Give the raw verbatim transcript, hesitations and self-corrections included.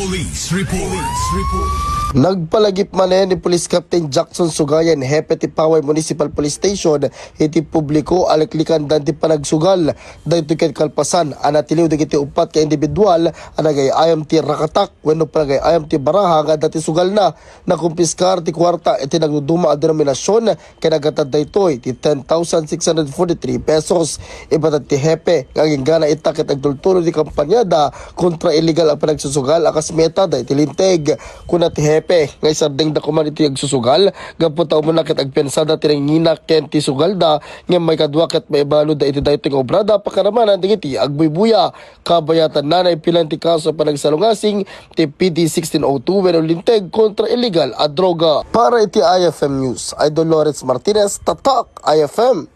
Police Report. Nagpalagip manen ni Police Captain Jackson Sugayan, hepe ti Paway Municipal Police Station, iti publiko a liklikandan ti panagsugal. Daytoy ket kalpasan a natiliw dagiti uppat ka individual a nagay-ayam ti rakatak wenno panagay-ayam ti baraha nga adda ti sugalna. Nakumpiskar ti kuarta iti nagduduma a denominasion ken agatad daytoy ti ten thousand six hundred forty-three pesos. Ibatad ti hepe nga aginggana ita ket agtultuloy ti kampanyada kontra illegal a panagsusugal a kas metada iti linteg. Kuna ti hepe nga isardengda koman iti agsusugal gapu ta umuna ket agpiansada ti nangina ken ti sugalda, ngem maikadua ket maibaluda iti daytoy nga obrada pakaramanan dagiti agbuybuya. Kabayatanna naipilan ti kaso a panagsalungasing ti P D sixteen oh two wenno linteg kontra illegal a droga. Para iti I F M News, Idol Lawrence Martinez, Tatak I F M.